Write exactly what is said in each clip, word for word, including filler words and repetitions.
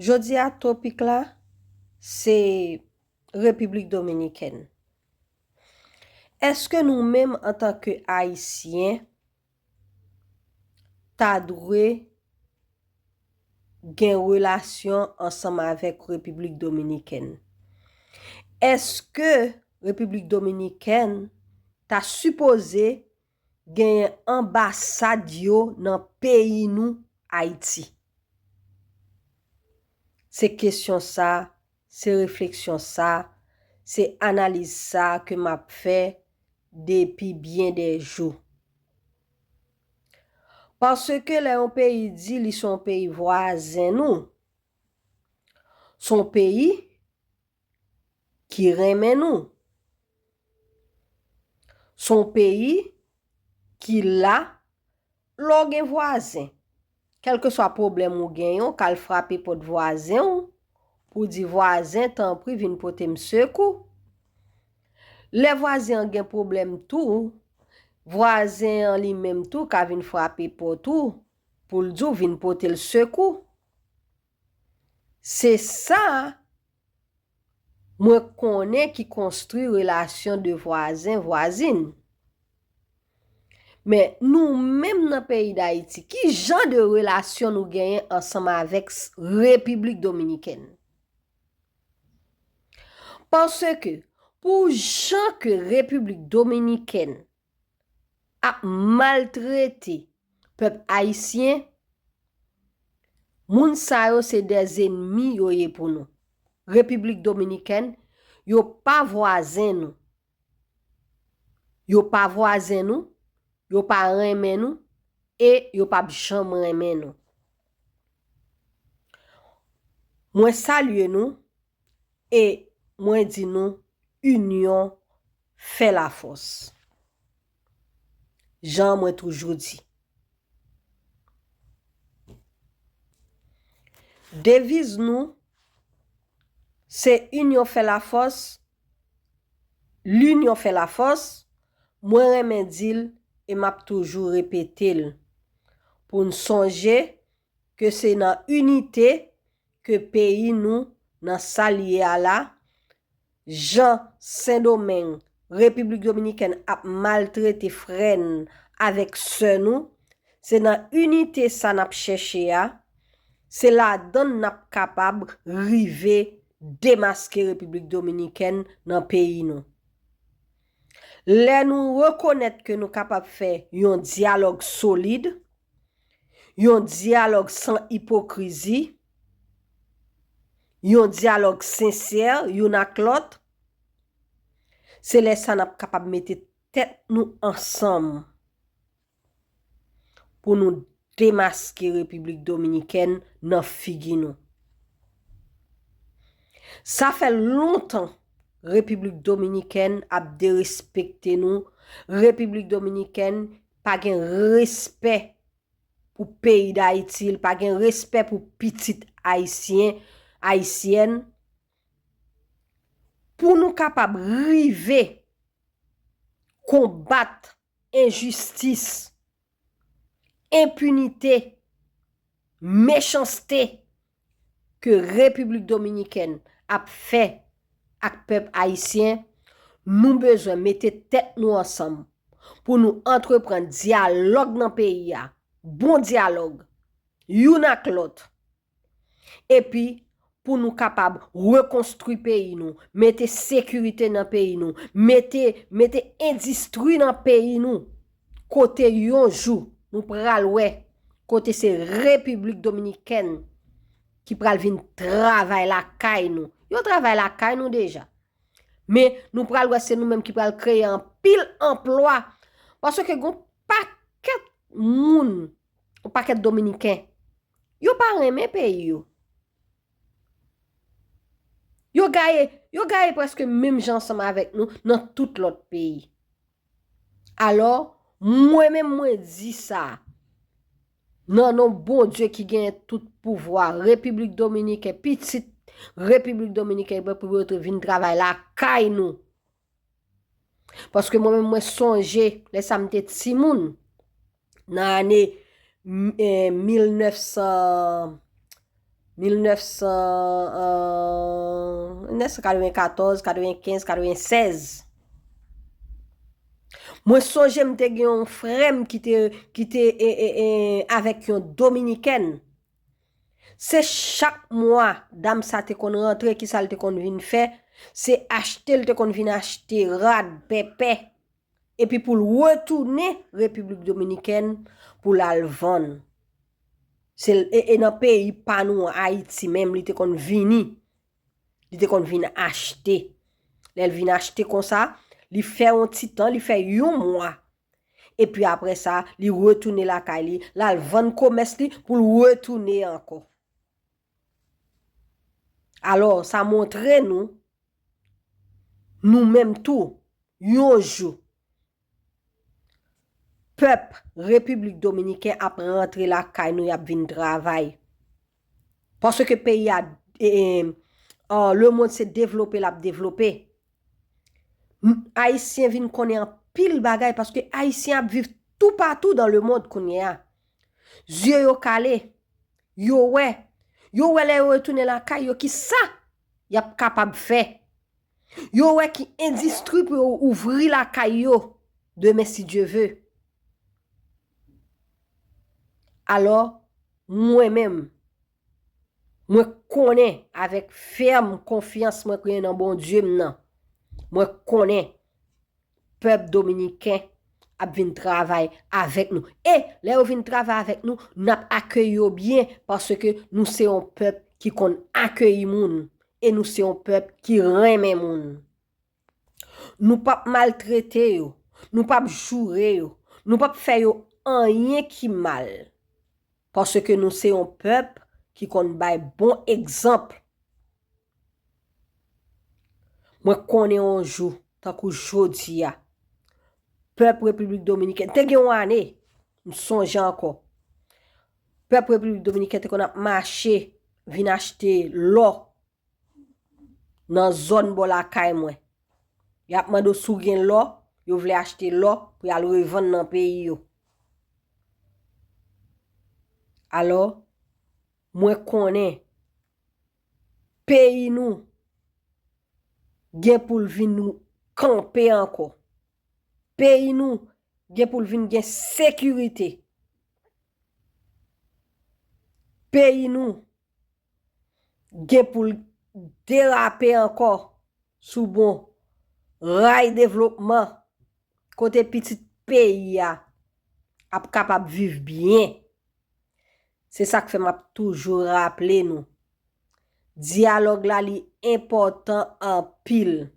Jodi a, topik la, se Repiblik Dominikèn. Èske nou menm, antanke Ayisyen, ta dwe gen relasyon ansanm avèk Repiblik Dominikèn? Èske Repiblik Dominikèn ta sipoze genyen anbasad yo nan peyi nou, Ayiti? Se kesyon sa, se refleksyon sa, se analiz sa ke m ap fè depi byen dè jou. Paske lè yon peyi di li se yon peyi vwazen nou, se yon peyi ki renmen nou, se yon peyi ki la lè w gen vwazen. Kèlkeswa pwoblèm ou genyen, w ka al frape pòt vwazen w pou w di, "Vwazen, tanpri, vin pote m sekou." Lè vwazen an gen pwoblèm tou, vwazen an li menm tou ka vin frape pòt ou pou l di w vin pote l sekou. Se sa mwen konnen ki konstwi relasyon de vwazen, vwazin. Men nou menm nan peyi Dayiti, ki jan de relasyon nou genyen ansanm avèk s-, Repiblik Dominikèn? Paske pou jan ke Repiblik Dominikèn ap maltrete pèp ayisyen, moun sa yo se dè zènmi yo ye pou nou. Repiblik Dominikèn, yo pa vwazen nou. Yo pa vwazen nou, yo pa renmen nou, e yo p ap janm renmen nou. Mwen salye nou e mwen di nou, inyon fè lafòs. Jan mwen toujou di. Deviz nou, se inyon fè lafòs, linyon fè lafòs, mwen renmen di l e m ap toujou repete l. Pou n sonje ke se nan inite ke peyi nou nan sa l ye a la, jan Sendomeng, Repiblik Dominikèn ap maltrete frè n avèk sè nou, se nan inite sa n ap chèche a, se ladan n n ap kapab rive demaske Repiblik Dominikèn nan peyi nou. Lè nou rekonèt ke nou kapab fè yon dyalòg solid, yon dyalòg san ipokrizi, yon dyalòg sensè youn ak lòt, se lè sa n ap kapab mete tèt nou ansanm pou nou demaske Repiblik Dominikèn nan figi nou. Sa fè lontan Repiblik Dominikèn ap derespekte nou. Repiblik Dominikèn pa gen respè pou peyi Dayiti, li pa gen respè pou pitit ayisyen, ayisyèn. Pou nou kapab rive konbat enjistis, enpinite, mechanste ke Repiblik Dominikèn ap fè ak pèp ayisyen, nou bezwen mete tèt nou ansanm pou nou antreprann dyalòg nan peyi a, bon dyalòg, youn ak lòt. Epi, pou nou kapab rekonstwi peyi nou, mete sekirite nan peyi nou, mete, mete endistri nan peyi nou, kote yon jou nou pral wè, kote se Repiblik Dominikèn ki pral vin travay lakay nou. Yo travay lakay nou deja. Men nou pral wè se nou menm ki pral kreye anpil anplwa. Paske gon pakèt moun, yon pakèt Dominiken, yo pa renmen peyi yo. Yo gaye, yo gaye prèske menm jan ansanm avèk nou nan tout lòt peyi. Alò, mwen menm mwen di sa, nan non Bondye ki genyen tout pouvwa, Repiblik Dominikèn, pitit Repiblik Dominikèn, pou yo te vin travay lakay nou. Paske mwen menm, mwen sonje, lè sa m te timoun, nan ane, m, eh, mil nèf san, mil nèf san, euh, mil nèf san katrevenkatòz, katrevenkenz, katrevennsèz. Mwen sonje m te gen yon frè m ki te, ki te e, e, e, avèk yon dominikèn. Se chak mwa, dam sa te konn rantre, ki sa l te konn vin fè? Se achte, l te konn vin achte rad, pèpè. Epi pou l retounen Repiblik Dominikèn pou l al vann. Se l, e, e nan peyi pa nou an, Ayiti menm, li te konn vini. Li te konn vin achte. Lè l vin achte konsa, li fè yon ti tan, li fè yon mwa. Epi apre sa, li retounen lakay li, l al vann komès li pou l retounen ankò. Alò, sa montre nou, nou menm tou, yon jou, pèp Repiblik Dominiken ap rantre lakay nou, y ap vin travay. Paske peyi a, e, e, a, lemonn se devlope l ap devlope. M, Ayisyen vin konnen anpil bagay paske Ayisyen ap viv toupatou dans le monde kounye a. Zye yo kale, yo wè. Yo wè lè yo retounen lakay yo ki sa y ap kapab fè. Yo wè ki endistri pou yo ouvri lakay yo demen si Dye ve. Alò, mwen menm, mwen konnen avèk fèm konfyans mwen genyen nan Bondye m nan, mwen konnen pèp dominiken ap vin travay avèk nou. E lè yo vin travay avèk nou, n ap akeyi yo byen paske nou se yon pèp ki konn akeyi moun e nou se yon pèp ki renmen moun. Nou p ap maltrete yo, nou p ap joure yo, nou p ap fè yo anyen ki mal. Paske nou se yon pèp ki konn bay bon egzanp. Mwen konnen yon jou, tankou jodi a, pèp Repiblik Dominikèn, te gen yon ane, m sonje ankò, pèp Repiblik Dominikèn te konn ap mache vin achte lò nan zòn bò lakay mwen. Y ap mande w si w gen lò, yo vle achte lò pou y al revann nan peyi yo. Alò, mwen konnen peyi nou gen pou l vin kanpe ankò. Peyi nou gen pou l vin gen sekirite. Peyi nou gen pou l derape ankò sou bon ray devlopman, kote pitit peyi a ap kapab viv byen. Se sa k fè m ap toujou raple nou, dyalòg la li enpòtan anpil.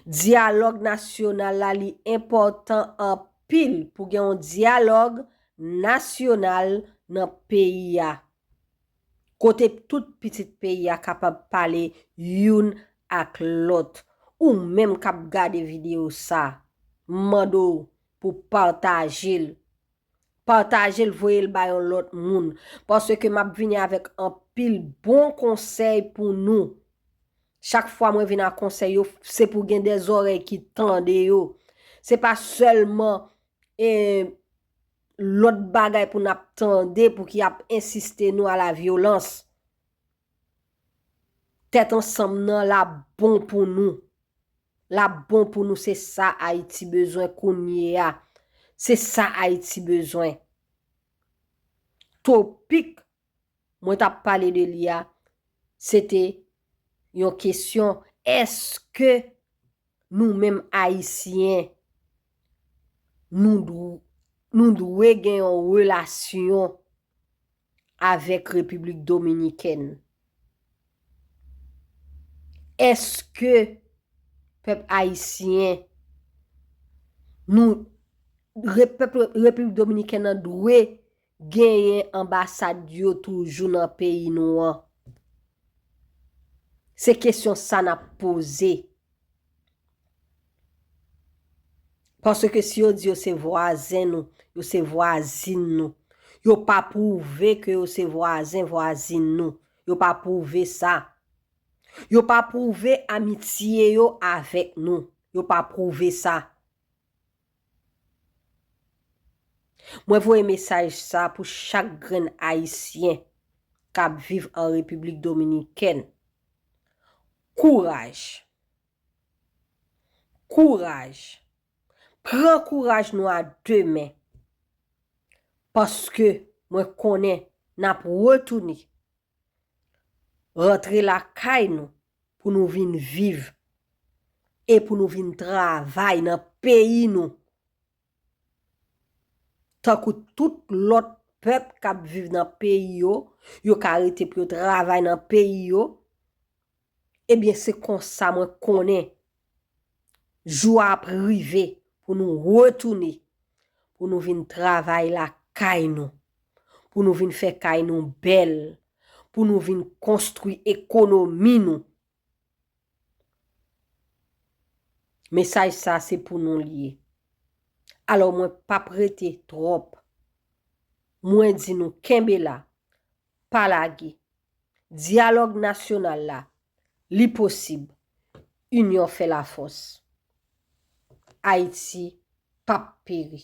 Dyalòg nasyonal la li enpòtan anpil pou gen yon dyalòg nasyonal nan peyi a. Kote tout pitit peyi a kapab pale youn ak lòt. Ou menm k ap gade videyo sa, m mande w pou pataje l. Pataje l, voye l ba yon lòt moun. Paske m ap vini avèk anpil bon konsèy pou nou. Chak fwa mwen vin ak konsèy yo, se pou gen de zòrèy ki tande yo. Se pa sèlman, e, lòt bagay pou n ap tande, pou ki ap ensiste nou a la vyolans. Tèt ansanm nan la bon pou nou. L ap bon pou nou, se sa Ayiti bezwen kounye a. Se sa Ayiti bezwen. Topik mwen t ap pale de li a, se te yon kesyon, èske nou menm Ayisyen, nou dw-, nou dwe gen yon relasyon avèk Repiblik Dominikèn? Èske pèp ayisyen, nou, re-, pèp Repiblik Dominikèn nan dwe genyen anbasad yo toujou nan peyi nou an? Se kesyon sa n ap poze. Paske si yo di yo se vwazen nou, yo se vwazin nou, yo pa pwouve ke yo se vwazen, vwazin nou. Yo pa pwouve sa. Yo pa pwouve amitye yo avèk nou. Yo pa pwouve sa. Mwen voye mesaj sa pou chak grenn Ayisyen. k ap viv an Repiblik Dominikèn. Kouraj! Kouraj! Pran kouraj nou a de men, paske mwen konnen n ap retounen rantre lakay nou pou nou vin viv e pou nou vin travay nan peyi nou. Tankou tout lòt pèp k ap viv nan peyi yo, yo ka rete pou yo travay nan peyi yo. Ebyen, se konsa mwen konnen jou a ap rive pou nou retounen, pou nou vin travay lakay nou, pou nou vin fè kay nou bèl, pou nou vin konstwi ekonomi nou. Mesaj sa se pou nou l ye. Alò mwen p ap rete twòp. Mwen di nou kenbe la, pa lage. Dyalòg nasyonal la, li posib. Inyon fè lafòs. Ayiti p ap peri.